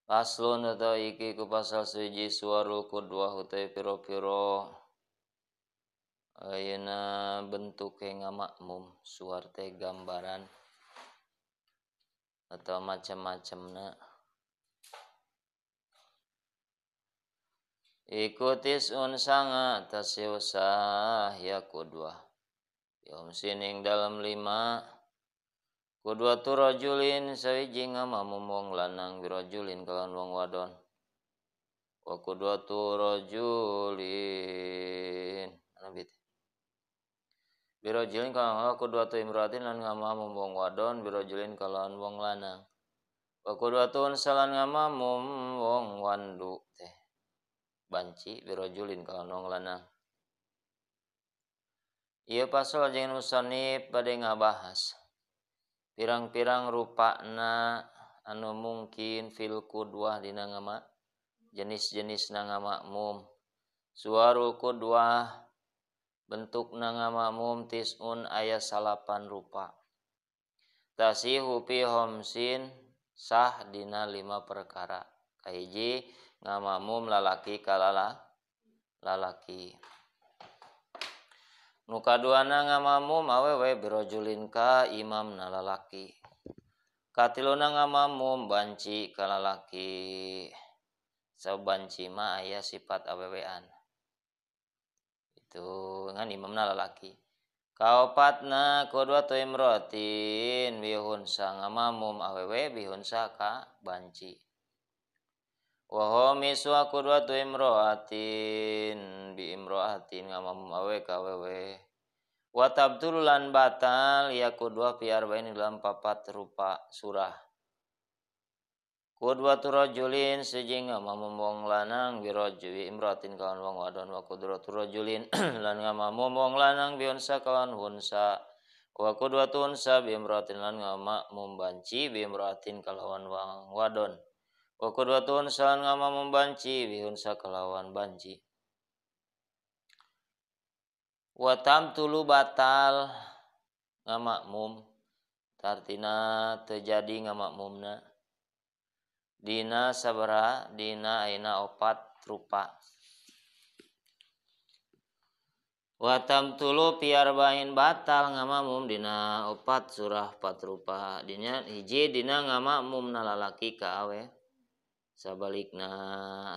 Paslon atau iki ku pasal suji suwarul kudwah utai piro-piro ayeuna bentuke ngamakmum suar teh gambaran atau macam-macamna. Ikutis un sanga tasiusah ya kudwah yomsining dalam lima kudwatu rajulin sawiji ngamakmum wong lanang birajulin kalawan wong wadon wa kudwatu rajulin nabi birajulin kalawan wa kudwatu imraatin lan ngamakmum wong wadon birajulin kalawan wong lanang wa kudwatu unsalan ngamakmum wong wandu teh banci birajulin kalawan wong lanang. Ieu pasal jeung musannif bade ngabahas pirang-pirang rupana anu mungkin fil kudwah dina ngama jenis-jenis na ngamakmum. Suwarul kudwah bentukna ngamakmum tis'un aya 8 rupa. Tasihu fi khamsin sah dina 5 perkara. Kahiji ngamakmum lalaki kalala lalaki. Nu kaduana ngamakmum awewe birajulin ka imamna lalaki. Katiluna ngamakmum banci ka lalaki. Sabab banci mah aya sifat awewean. Itu ngan imamna lalaki. Kaopatna kudwatu imrotin bihunsa ngamakmum awewe bihunsa ka banci. Wa khamisu kudwatu imroatin bi imroatin ngamakmum awewe ka awewe. Wa tabtulu lan batal ya kudwa fi arba'in dalam 4 rupa surah. Kudwatu rajulin siji ngamakmum wong lanang bi rajuli imroatin kawan wong wadon wa kudwatu rajulin lan ngamakmum wong lanang bi unsa kawan hunsa wa kudwatu unsa bi imroatin lan ngamakmum banci bi imroatin kalawan wong wadon wa kudwatu unsa lan ngamakmum banci bi unsa kalawan banci. Wa tamtulu batal ngamakmum tartina terjadi ngamakmumna dina sabara dina aina 4 rupa. Wa tamtulu fi arba'in batal ngamakmum dina 4 surah 4 rupa. Dina hiji dina ngamakmum na lalaki ka awe sabalikna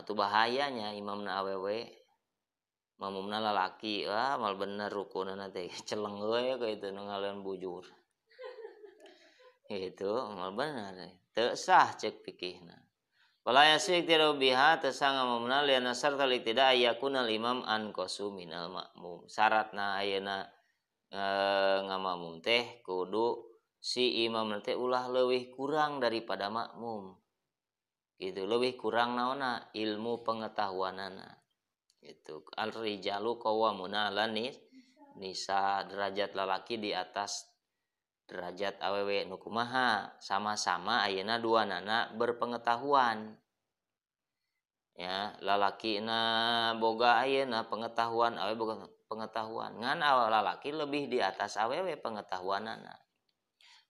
atuh bahayanya imamna awewe mamumna lalaki, ah mal bener rukunana teh celeng we kitu nu ngaleun bujur. Itu mal bener teu sah cek fikihna. Wala yasik tidak biha teu sah ngamumna liana sarta tidak ayakuna imam an qasu minal makmum. Syaratna ayeuna ngamakmum teh kudu si imam teh ulah leuwih kurang daripada makmum. Gitu leuwih kurang naonna ilmu pengetahuanana. Itu al-rijalu qawwamuna 'alan nisa, derajat lalaki di atas derajat awewe. Nu kumaha sama-sama ayeuna duanana berpengetahuan ya, lalakina boga ayeuna pengetahuan, awewe boga pengetahuan, ngan lalaki lebih di atas awewe pengetahuanana.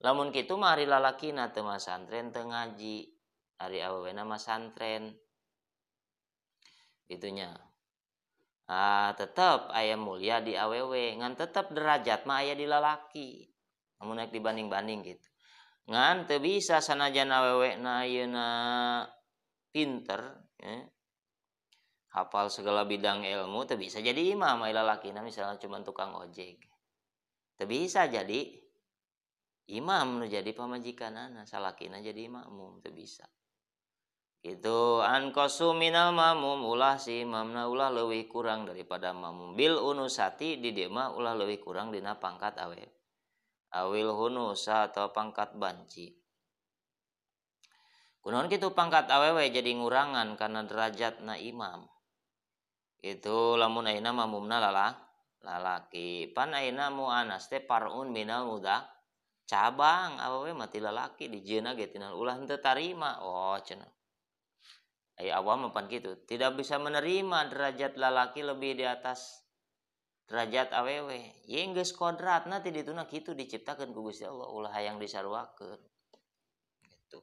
Lamun kitu mah ari lalakina teu masantren teu ngaji, ari awewena masantren gitunya. Ah, tetep aya mulia di awewe, ngan tetep derajat mah aya di lalaki. Namun naik dibanding-banding gitu. Ngan teu bisa sanajan awewe na ayeuna pinter, ya, hafal segala bidang ilmu, teu bisa jadi imam aya lalakina misalnya cuma tukang ojek. Teu bisa jadi imam nu jadi pamajikanana, salakina jadi makmum teu bisa. Gitu anqasu minal mamum ulah si imamna ulah leuwih kurang daripada mamum bil unusati di dieu mah ulah leuwih kurang dina pangkat awe awil hunusa atau pangkat banci. Kunaon kitu pangkat awewe jadi ngurangan karena derajatna imam. Itu lamun ayeuna mamumna lalaki pan ayeuna muannas teh parun minal muda cabang awewe mah ti lalaki dijieuna ge tina ulah henteu tarima. Oh cenah aya awam pan kitu tidak bisa menerima derajat lalaki lebih di atas derajat awewe. Ye geus kodratna ti dituna kitu diciptakeun ku Gusti Allah ulah hayang disaruakeun gitu.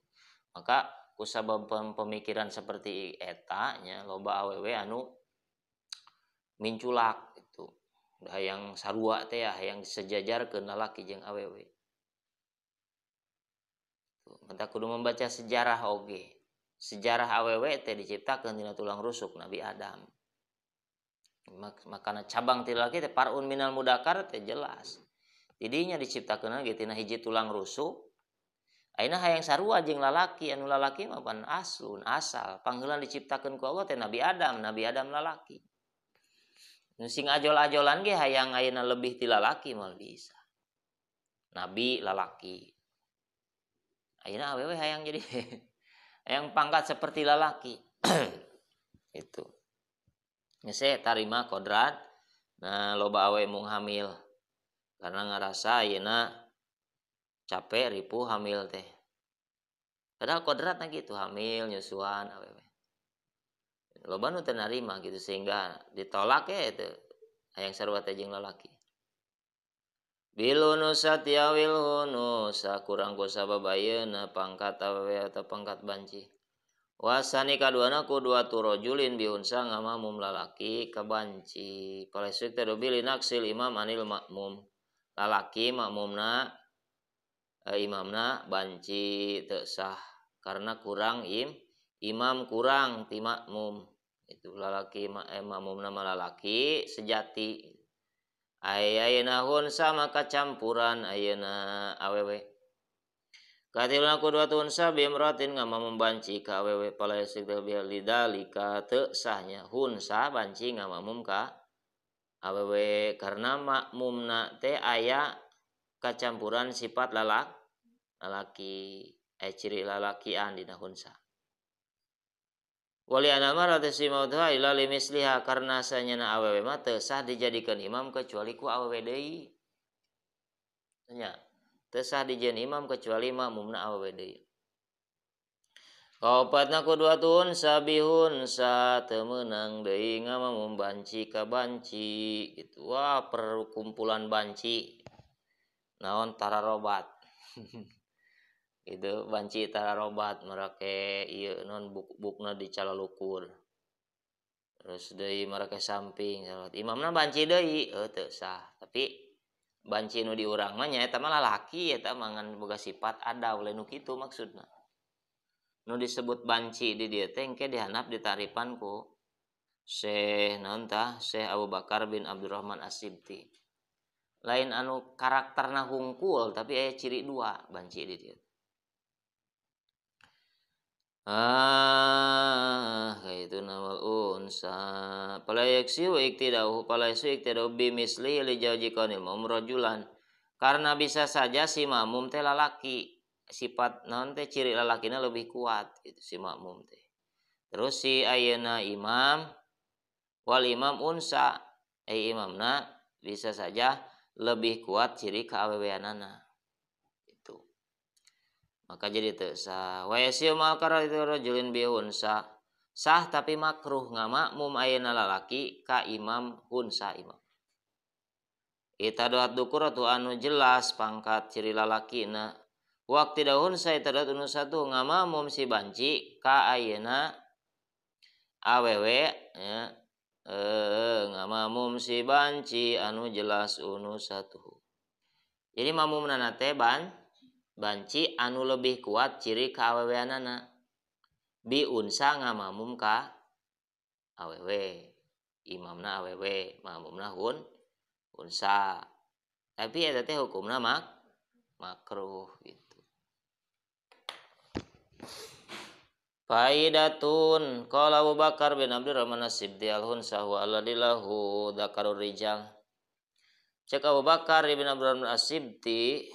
Maka Kusabab pemikiran seperti eta nya loba awewe anu minculak gitu. Hayang sarua teh ya, hayang sejajarkeun lalaki jeung awewe. Mata kudu membaca sejarah oge. Sejarah awewe teh diciptakeun tina tulang rusuk Nabi Adam. Makana cabang ti lalaki teh parun minal mudakar teh jelas. Tidinya diciptakeun ge tina hiji tulang rusuk. Ayeuna hayang sarua jeung lalaki, anu lalaki mah pan aslun asal pangheulana diciptakeun ku Allah teh Nabi Adam, Nabi Adam lalaki. Nu sing ajol-ajolan ge hayang ayeuna lebih ti lalaki moal bisa. Nabi lalaki. Ayeuna awewe hayang jadi hayang pangkat seperti lalaki. Itu. Ngese tarima kodrat. Nah loba awe mung hamil karena ngarasa ayeuna capek ripuh hamil teh. Padahal kodratna gitu hamil nyusuan awewe. Loba nu teu narima gitu sehingga ditolak ya itu hayang sarua teh jeung lalaki. Bilunusat ya wilhunusa kurang ku sabab ayeuna pangkat awewe atau pangkat banci. Wasani kaduana ku dua turojulin bihunsa ngamamum lalaki ka banci. Palesuk teh bilinaksil imam anil makmum. Lalaki makmumna imamna banci teu sah karena kurang imam kurang ti makmum. Itu lalaki makmumna mah lalaki sejati. Ayeuna hunsa maka campuran ayeuna awewe. Katiluna ku dua hunsa bimratin ngamamum banci ka awewe palaesik teh lidalika teu sahnya hunsa banci ngamamum ka awewe karena makmumna teh aya kacampuran sifat lalaki ciri lalakian dina hunsa. Wali anamar atasi mautha ila limisliha karena sanyana awewe mah teu sah dijadikeun imam kecuali ku awewe deui. Nya, teu sah dijieun imam kecuali makmumna awewe deui. Kaopatna ku dua hunsa bihunsa teu meunang deui ngamamum banci ka banci gitu. Wah, perkumpulan banci. Naon tararobat. Gitu banci tararobat marake ieu non buk-bukna dicalalukur. Terus deui marake samping salat. Imamna banci deui teu sah. Tapi banci nu di urang mah nya eta mah lalaki eta mah ngan boga sifat ada lain nu kitu maksudna. Nu disebut banci di dieu teh engke dihandap ditaripan ku Syekh naon tah Syekh Abu Bakar bin Abdurrahman As-Sibti. Lain anu karakterna hungkul tapi aya ciri dua banci di dieu. Ah, kaitu nawal unsa. Pala yaksi wa iktidau, pala yaksi iktidau bimisli li jauji kaunil ma'mum rajulan. Karena bisa saja si makmum teh lalaki, sifat naon teh ciri lalakina lebih kuat gitu si makmum teh. Terus si ayeuna imam wal imam unsa, imamna bisa saja lebih kuat ciri keaweweanana. Itu. Maka jadi teu sah. Wa yasiu ma'al itu rajulin bi unsa. Sah tapi makruh ngamakmum ayeuna lalaki ka imam hunsa imam. Itadoat dukuratu anu jelas pangkat ciri lalakina. Waktu dahun saya tadat unu satu ngamakmum si banci ka ayeuna awewe ya. Ngamamum si banci anu jelas unu satu. Jadi mamumna teh banci anu lebih kuat ciri kaaweweanana. Bi unsa ngamamum ka awewe. Imamna awewe, mamumna unsa. Tapi eta teh hukumna makruh gitu. Faidatun qala Abu Bakar bin Abdurrahman As-Sibti al-hunsa huwa alladzi lahu dzakarur rijal. Cek Abu Bakar bin Abdurrahman As-Sibti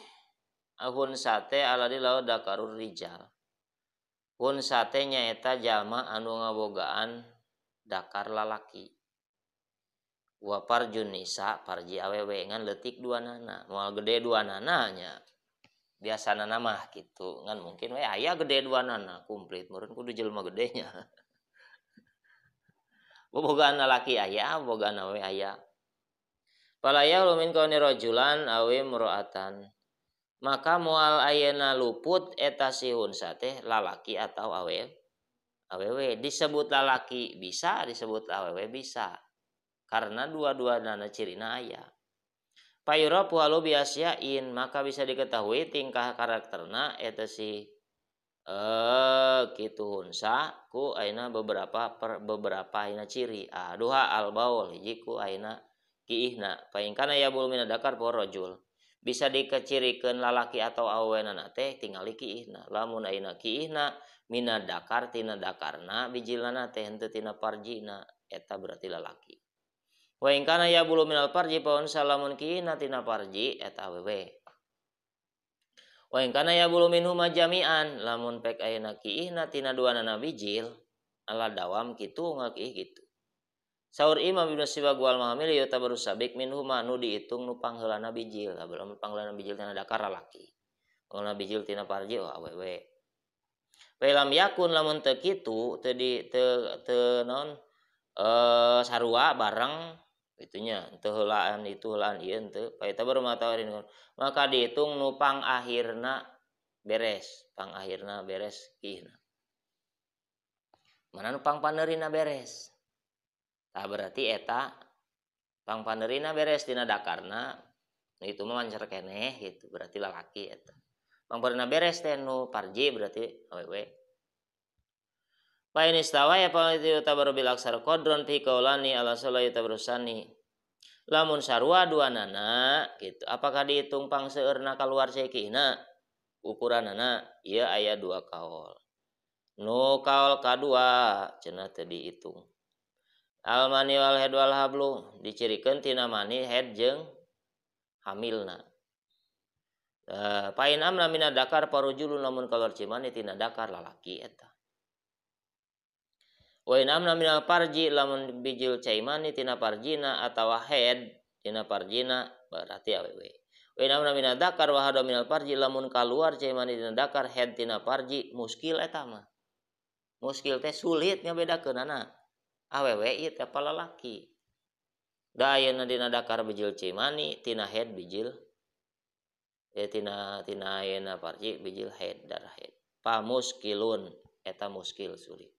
hunsa teh alladzi lahu dzakarur rijal. Hunsa teh nyaeta jalma anu ngabogaan dakar lalaki. Wa parjun nisa parji awewe ngan leutik duanana, moal gede duanana nya. Biasana mah gitu ngan mungkin we aya gede duanana komplit meureun kudu jelema gedenya. Bobogaan lalaki aya, bobogaan awewe aya. Fala yahlu min kauni rajulan aw imra'atan. Maka moal ayeuna luput eta si hunsa teh lalaki atau awewe. Disebut lalaki bisa, disebut awewe bisa. Karena dua-duana cirina aya. Payurapu halu biasyain, maka bisa diketahui tingkah karakterna eta si kitu hunsa ku ayeuna beberapa ayeuna ciri. Aduha al baul hiji ku ayeuna kiihna. Paingkana yabul mina dakar por rajul. Bisa dikecirikeun lalaki atau awewenana teh tingali kiihna. Lamun ayeuna kiihna mina dakar tina dakarna bijilna teh henteu tina parjina eta berarti lalaki. Wa in kana yabulu minal parji fa unsa lamun kiihna tina parji eta awewe. Wa in kana yabulu minhuma jami'an lamun pek ayeuna kiihna tina duanana bijil ala dawam kitu ngakiih kitu. Saur Imam Ibnu Sibag wal Mahamili yutabaru sabik minhuma nu diitung nu pangheulana bijil. Lamun pangheulana bijil tina dakar lalaki. Pangheulana bijil tina parji oh awewe. Wa lam yakun lamun teu kitu teu di teu teu naon sarua bareng itunya teu heulaan itu heulaan ieu henteu paita baru matawarin maka dihitung nu pangakhirna beres, pangakhirna beres kiihna. Mana nu pangpaneurina beres. Tah berarti eta pangpaneurina beres tina dakarna itu mah mancer keneh gitu berarti lalaki eta. Pangpaneurina beres teh nu parji berarti awewe. Fa in istawa ya fa yutabaru bil aksar qadron fi qaulani ala sala yutabarusani. Lamun sarua duanana gitu. Apakah dihitung pangseueurna kaluar cekihna ukuranana? Ieu aya dua kaol. Nu kaol kadua cenah teu dihitung. Al mani wal head wal hablu dicirikeun tina mani head jeung hamilna. Fa in amna mina dakar parujulun lamun kaluar cimani tina dakar lalaki eta. Wa in amna minal parji lamun bijil caimani tina parjina atawa head tina parjina berarti awewe. Wa in amna minad dakar wa hada minal parji lamun kaluar caimani tina dakar head tina parji muskil eta mah. Muskil teh sulit ngabedakeunana. Awewe ieu teh palalaki. Da ayeuna dina dakar bijil caimani tina head bijil tina tina ayeuna parji bijil head darah head. Pa muskilun eta muskil sulit.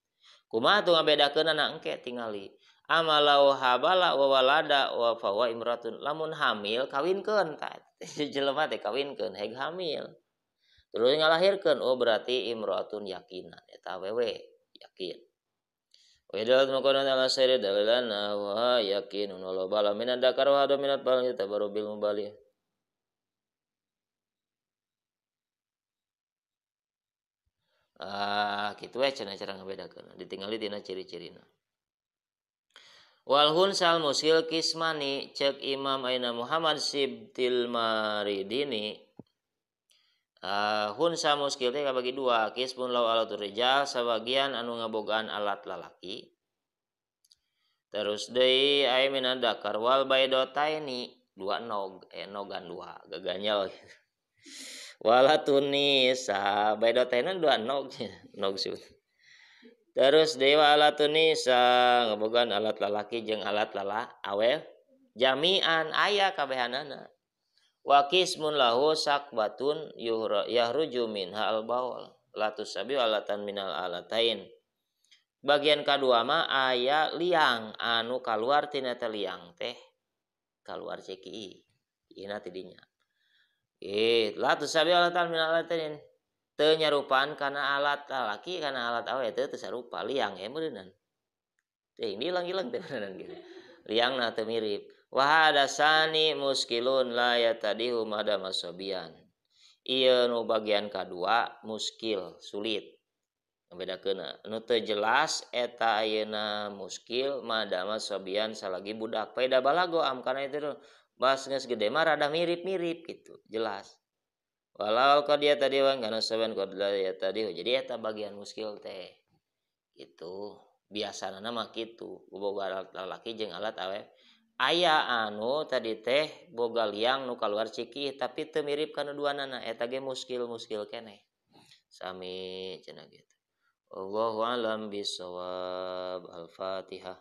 Kumaha tuh ngabedakeunana engke tingali. Amalau habala wa walada wa fawa imratun. Lamun hamil kawinkeun tah. Jelema teh kawinkeun heg hamil. Terus ngalahirkeun oh berarti imratun yakinan eta awewe yakin. Wa idalat maqana ala sayri dalilana wa yakinun wa bala minan dakar wa hadu minat bal yatabaru bil mubali. Kitu we cenah cara ngabedakeun ditingali tina ciri-cirina. Wal hunsal musil kismani cek Imam aina Muhammad Sibtil Maridini. Hunsa muskil teh kabagi dua, kismun lau alatur rijal sabagian anu ngabogaan alat lalaki. Terus deui aya mina dakar wal baidotaini dua nog, nogan dua gaganyal. Wala tunisa baidotaina dua nog nog sih. Terus dewa alat tunisa ngabogaan alat lalaki jeung alat lala awe jami'an aya kabehanana. Wa kismun lahu sakbatun yahruju minha al baul latus sabi alatan minal alatain. Bagian kadua mah aya liang anu kaluar tina teh liang teh kaluar ceki ieu tidinya. Latus sabi alatan minal alatain teu nyarupaan kana alat lalaki kana alat awe teu sarupa liang meureunnan. Teuing diilang-ilang teh meureunnan gitu. Liangna teu mirip. Wa hadasani muskilun la yatadihu madama sobian. Ieu nu bagian kadua muskil sulit. Ngabedakeunna nu teu jelas eta ayeuna muskil madama sobian salagi budak. Paida balago am kana itu bas geus gede mah rada mirip-mirip gitu, jelas. Walau qad ya tadi wan kana saban qad la ya tadi. Jadi eta bagian muskil teh. Gitu. Biasana mah kitu, boga alat lalaki jeung alat awe. Aya anu tadi teh boga liang nu kaluar ciki tapi teu mirip kana duanana eta ge muskil-muskil keneh. Sami cenah gitu. Allahu a'lam bissawab. Al-Fatihah.